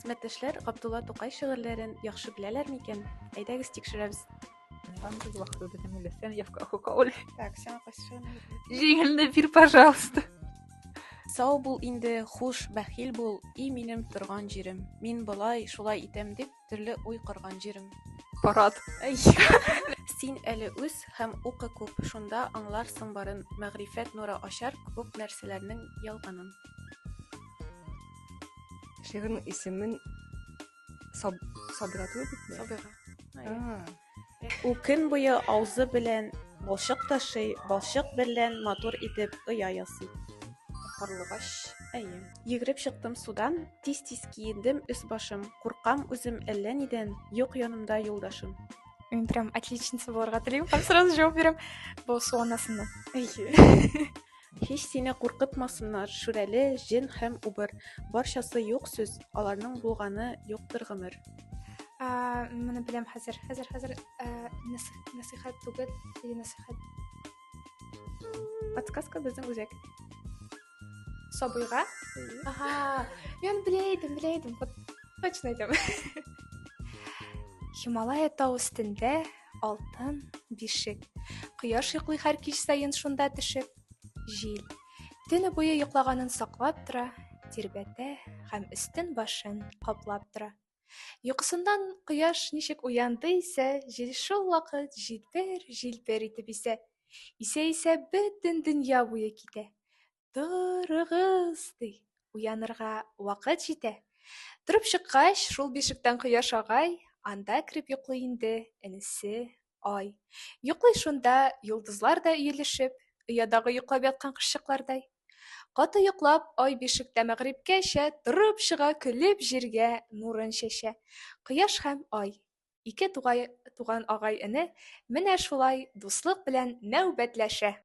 Хезмәттәшләр Габдулла Тукай шигырьләрен яхшы беләләр микән? Әйдәгез тикшерәбез. Так, сиңа кайсы шигырьне бирим? Җиңелне бир, пожалуйста. Сау бул инде, хуш, бәхил бул, и минем торган җирем. Мин болай, шулай итәм дип, төрле уй корган җирем. Парад. Әй. Син әле үс һәм укы күп, шунда аңларсың барын, мәгърифәт нуры ачар күп нәрсәләрнең ялганын. Шигырьнең исемен Саб Сабира түгел бит? Сабира. Ул көн буе аузы белән балчык ташый, балчык белән матур итеп оя ясый. Карлыгач. Әйе. Йөгереп чыктым судан, тиз-тиз киендем өс-башым. Куркам үзем әллә нидән, юк янымда юлдашым. Мин прям отличница булырга телим һәм сразу җавап бирәм. Бу су анасыннан. Әйе. Һич сине куркытмасыннар Шүрәле, җен һәм убыр. Барчасы юк сүз, аларның булганы юктыр гомер. Моны беләм хәзер. Хәзер, хәзер. Нәсыйхәт түгел, или нәсыйхәт. Подсказка безнең үзәк. Сабыйга? Ага, мин белә идем, белә идем. Вот точно әйтәм. Һималая тау өстендә алтын бишек. Кояш йоклый һәр кич саен шунда төшеп. Җил. Төне буе йоклаганын саклап тора, тирбәтә һәм өстен башын каплап тора. Йокысыннан кояш ничек уянды исә, җил шул вакыт җилпер-җилпер итеп исә. Исә-исә бөтен дөнья буе китә. Торыгыз, ди, уянырга вакыт җитә. Торып чыккач, шул бишектән кояш агай, анда кереп йоклый инде энесе Ай. Йоклый шунда, йолдызлар да өелешеп, оядагы йоклап яткан кошчыклардай. Каты йоклап, ай бишектә мәгърибкәчә торып чыга, көлеп җиргә нурын чәчә. Кояш һәм ай, ике тугай, туган агай-эне, менә шулай дуслык белән нәүбәтләшә.